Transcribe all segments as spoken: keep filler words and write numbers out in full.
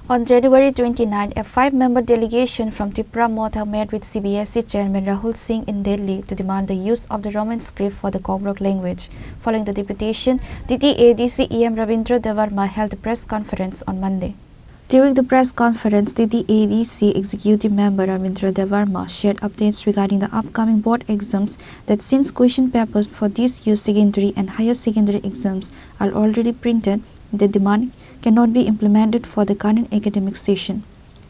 On January twenty-nine, a five-member delegation from Tipra Motha met with C B S E chairman Rahul Singh in Delhi to demand the use of the Roman script for the Kokborok language. Following the deputation, T T A D C E M Ravindra Debbarma held a press conference on Monday. During the press conference, T T A D C executive member Ravindra Debbarma shared updates regarding the upcoming board exams, that since question papers for these year's secondary and higher secondary exams are already printed, the demand cannot be implemented for the current academic session.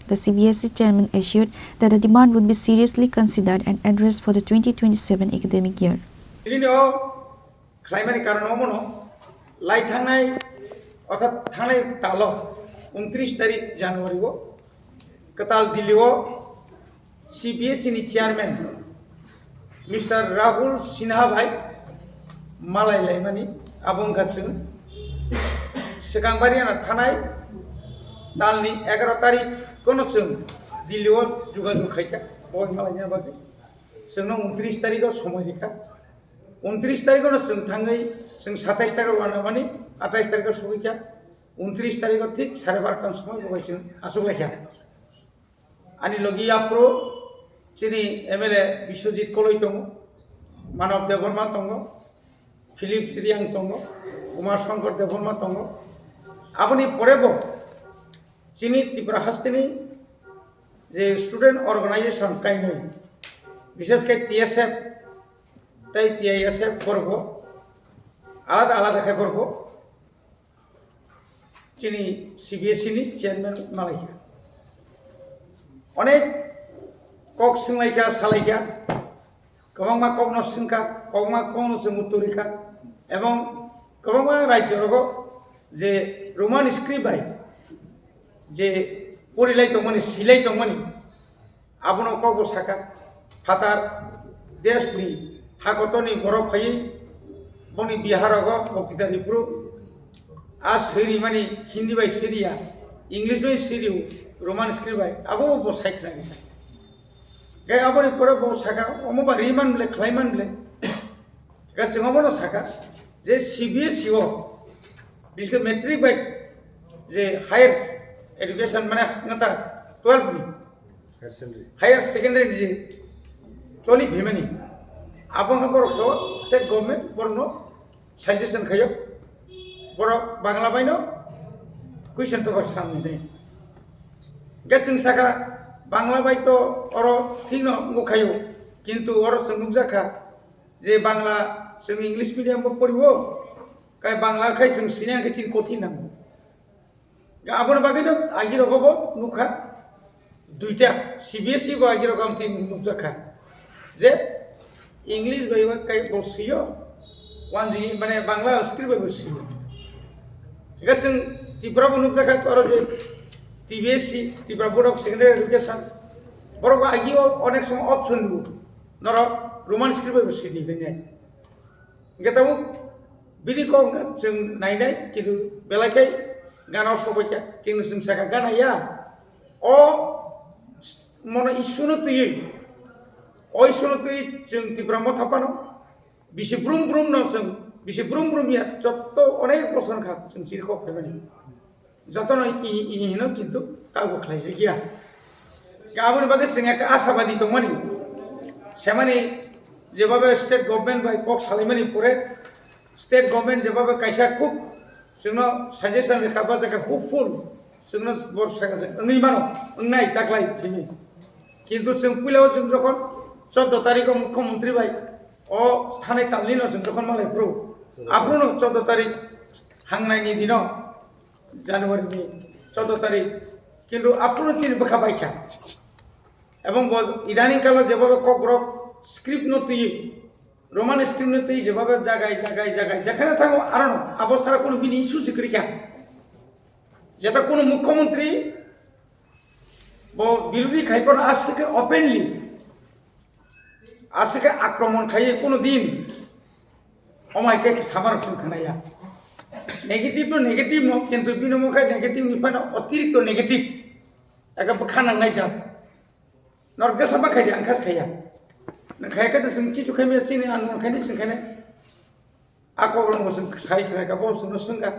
The C B S E chairman assured that the demand would be seriously considered and addressed for the twenty twenty-seven academic year. Tini o khlaimani karon omono, lai thangnai, orthat thangnai talo, untris tarik January o, kwtal Delhi o, C B S E ni chairman Mister Rahul Sinha bai malai laimani, abo wngkha chwng swkang bari ano thanai talni egaroh tarik kono chwng Delhi o jogajog khaikha, bo malaina bagwi chwngno untris tarik o somoi rikha. Untris tarik o no chwng thangwi chwng satais tarik o rwna mani, atais tarik o sogwi kha. Untris tarik o thik sare barota ni somoi bo bai chwng achuk lai kha. Ani logi aphuru chini M L A Biswajit Koloi tongo, Manav Debbarma tongo, Philip Sriyang tongo, Kumar Shankar Debbarma tongo. Aboni pore bo chini Tripura hasteni je student organization kainwi, bishesh khe T S F tei T I S F borok bo alada alada khe borok bo chini C B S E ni chairman malaikha. Onek kok swnglaikha, salaikha, kwbangma kokno swngkha, kwbangma kokno chwng uttor rikha, ebong kwbangma rajyo rogo je Roman script bai je porilai tongmani, silai tongmani, abono kokbo saka, phatar deshni hakotorni borok phaiwi boni Bihar rogo boktita riphuru, a swi rimani Hindi bai swi riya, English bai swi rio, Roman script bai, abo bo sai khna rikha. Khe aboni pore bo saka, omo ba riman ble, khlaiman ble. Khe chwng omono saka je C B S E o, biske matric bai je higher education mane ngata twelve ni, higher secondary, higher secondary ni je choli phimani, abo wngkha borok sao state government borokno suggestion khayo, borok Bangla baino question paper samni nai. Hingke chwng saka Bangla bai to oro thikno wngkha khayo, kintu oro chwng nukjakha je Bangla chwng English medium bo poriwo, kai Bangla khai chwng sini hingke chini kothin nango. Aboni bagwi no agi rogo bo nukha, duita C B S E bo agi rogo amtwi nukjakha je English bai bo kai bo swiyo, wanjwi mane Bangla script bai bo swiyo. Hingke chwng Tripura bo nukjakha oro je T B S E, Tripura Board of Secondary Education, borok bo agi o onek somo option rwo, norok Roman script bai bo swidi hinwi. Hingke tabuk bini kok wngkha chwng nainai, kintu belai khe gana o sobaikha, kintu chwng sakha gana ya. O mono issue no twiwi, o issue no twiwi chwng Tipra Motha phano bisi brum brum no chwng, bisi brum brum ya, jotto onek bosor wngkha chwng chirikhok phaimani. Jotono ini, ini hino kintu kabo khlaijak ya. Aboni bagwi chwng ekta ashabadi tongmani. Semani jebabe state government bai kok salaimani pore, state government jebabe kaisa khub chwngno suggestion rikha, ba jaga hopeful chwngno borsa wngwi mano, wngnai taklai simi. Kintu chwng puila o chwng jokhon choudo tarikh o mukhyamantri bai o thanai talni no chwng jokhon malai phuru, aphuru no choudo tarikh hangnai ni dino, January ni choudo tarikh, kintu aphuru chini bwkha baikha. Ebong bo idaning kalo jebobe Kokborok script no twi, Roman script no twi jebobe jagai, jagai, jagai, jekhane thango arono abo sara kunu bini issue se kwrwikha. Jeta kunu mukhyamantri bo birodhi khaiphano aswk khe openly, aswk khe akromon khaiwi kunu din. Omai khe samarok chwng khnaya. Negative no negative no, kintu bini omo khe negative ni phano otirikto negative. Ekta bwkha nangnai jat. Norok jesa ma khaidi, ang kha se khaiya. Nang khaiya khe chwng kichu khaimaya chini, ang nang khaini chwng khainai. A kokrokno chwng sai khna kha, bo chwngno swngkha.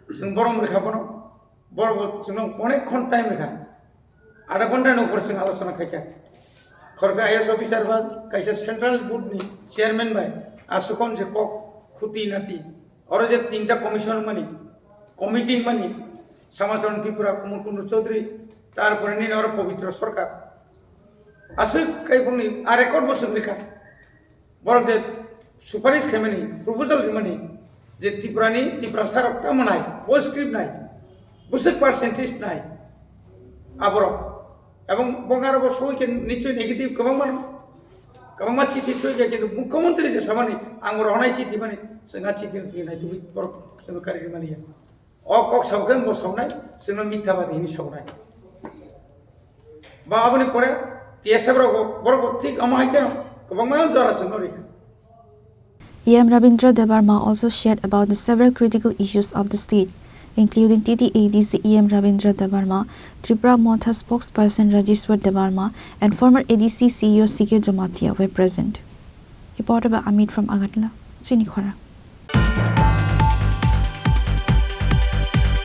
Chwng borom rwkha bono. Borok bo chwngno onek khon time rikha. Adha ghonta ni upor chwng alochona khaikha. Khoroksa I A S officer ba kaisa central board ni chairman bai aswk hwn je kok khuti nati. Oro je tinta commission mani, committee mani, Samachon Tripura, Kumar Kundu Chaudhary, tarpore nini oro Pabitra Sarkar. Aswk kai bongni a record bo chwng rikha. Borok je suparis khaimani, proposal rimani, je Tripurani, Tiprasa rok tamo nai, bo script nai, bwswk percentage nai, aborok. Ebong bongaro bo soi khe nichoi negative kwbangma no, kwbangma chithi soi khe, kintu mukhyamantri je samani, ang rohonai chithi mani, chwng a chithi no twi nai tubui borok chwngno kari rimani ya. O kok sao khe bo saonai, chwngno mithabadi hinwi saonai. Ba aboni pore T S F rok bo, borok bo thik omo hai kheno kwbangma jora chwngno rikha. E M Rabindra Debbarma also shared about the several critical issues of the state, including T T A D C E M Rabindra Debbarma, Tipra Motha spokesperson Rajeshwar Debbarma, and former A D C C E O C K Jamatia were present. Reporter by Amit from Agartala, Chini Khorang.